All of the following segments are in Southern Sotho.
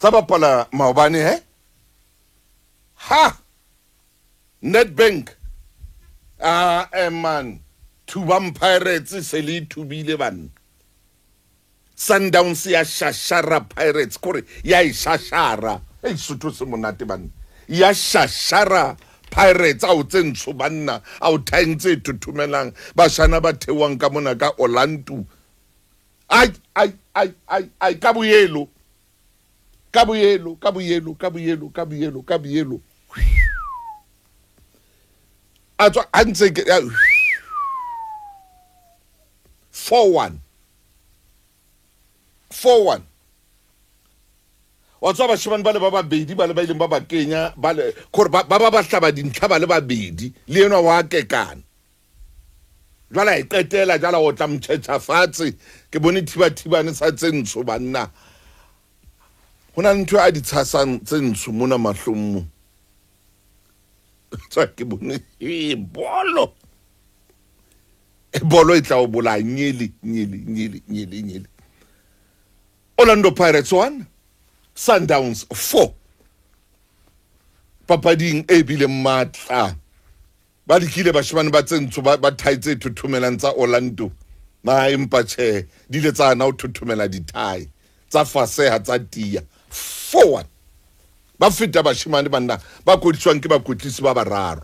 Tsa bapala maobane he? Ha! Nedbank a eh man thubang Pirates se le thubile banna. Sundowns ya shashara Pirates kore ya e shashara. Ei Sotho se monate banna. Ya shashara Pirates a o tse ntsho banna a o thaeng tse thothomelang bashana ba theoang ka mona ka Orlando. Ai ai ai ai ai ka boyelo. Ka boyelo ka boyelo ka boyelo ka boyelo ka boyelo. A tswa a ntse ke 4-1. 4-1. Wa tswa bashimane ba le ba babedi ba le ba ileng ba ba kenya ba le gore ba ba ba hlaba dintlha ba le babedi le enwa wa kekana. Jwale a e qetela jwale o tla mtjhetjha fatshe ke bone thibathibane sa tse ntsho banna. Ho na le ntho a di tshasang tse ntsho mona mahlong mo. Tswa ke bone e bolo. E bolo e tla o bolaya nyele nyele nyele nyele nyele. Orlando Pirates 1 Sundowns 4. Papading e bileng matla. Ba lekile bashemane ba tse ntsho ba, ba thai tse thothomelang tsa Orlando. Na empa tjhe, di ile tsa hana ho thothomela dithai. Tsa faseha, tsa tiya. 4-1. Ba feta bashemane banna ba kodiswang ke bakwetlisi ba bararo.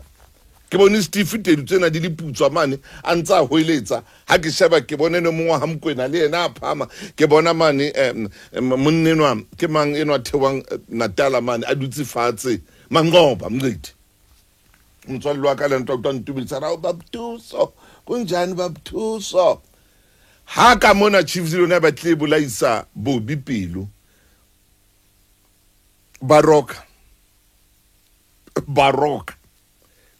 Ke bone Steve tedu tsena di le putswa mane a ntse a hoeletsa. Ha ke sheba ke bone no mongwe ha Mokwena le yena a phama. Ke bona mane monna enwa ke mang enwa theohang Natala mane a dutse fatshe. Manqoba Mngqithi. Motswalle wa ka le ntwa utlwa ntumedisa ra babthuso kunjani babthuso. Ha ka mona Chiefs le yona ba tle bolaisa Bobby pelo. Baroka. Baroka.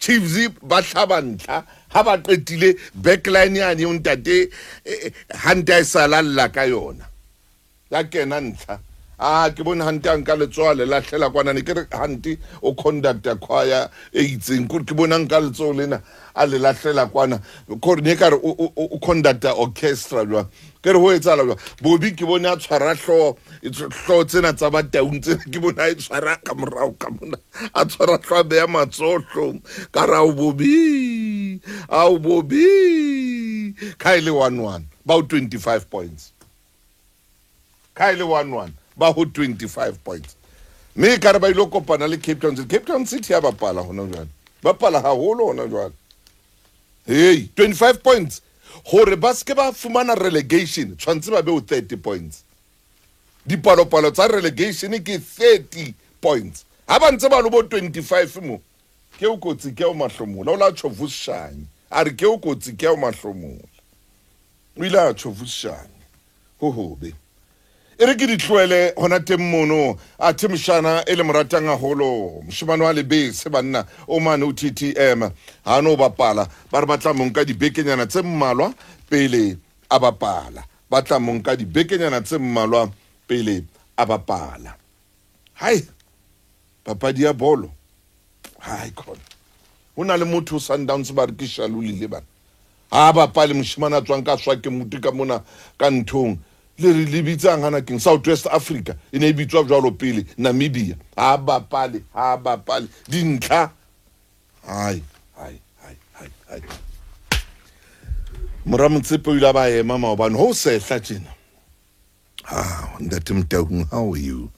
Chiefs ba hlaba ntlha ha ba qetile backline yane eo ntate ha nta e sala lla ka yona. Ya kena ntlha. Ah ke bone hante a nka letsoho le lahlela kwana ne ke re hante o conductor choir e itseng kore ke bona nka letsoho lena a le lahlela kwana kore ne ka re o conductor orchestra jwang ke re ho etsahala jwang Bobby ke bone a tshwara hlooho hlooho tsena tsa bataung tsena ke bone a e tshwara ka morao ka mona a tshwara hlooho a beya matsoho hloohong ka re ao Bobby ao Bobby ka e le 1-1 ba o 25 points ka e le 1-1 ba ho 25 points mme e kare ba ile kopana le Cape Town City. Cape Town City ya bapala hona jwale, bapala haholo hona jwale. Hey, 25 points hore ba seke ba fumana relegation tshwantse ba be o 30 points. Dipalopalo tsa relegation ke 30 points. Ha ba ntse ba lo bo 25 mo ke o kotsi ke o mahlomola o la tjho Vusi a re ke o kotsi ke o mahlomola o ile a tjho Vusi ho hobe e re ke di tlohele hona teng mono a the moshana e le moratang haholo moshemane wa lebese banna o mane o TTM ha no bapala ba re batla mo nka dibekenyana tse mmalwa pele a bapala ba tla mo nka dibekenyana tse mmalwa pele a bapala hai papadi ya bolo hai khona ho na le motho Sundowns ba re ke shalolile bana ha bapale moshemane a tswang ka swa ke mutu ka mona ka nthong le re le bitsang hana keng South West Africa e ne e bitswa jwalo pele Namibia ha bapale ha bapale dintlha hai hai hai hai hai mora Motsepe o ile a ba ema maobane ho sehla tjena ah ntate Motaung how are you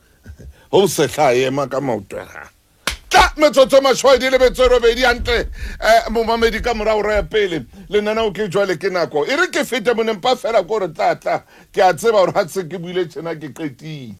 ho sehla a ema ka maoto a tla metsotso mashwadi le metso e robedi hantle momamedi ka morao re ya pele lenaneo ke jwale ke nako e re ke fete monempa fela ko re tla tla ke a tseba hore ha se ke buile tjena ke qetile.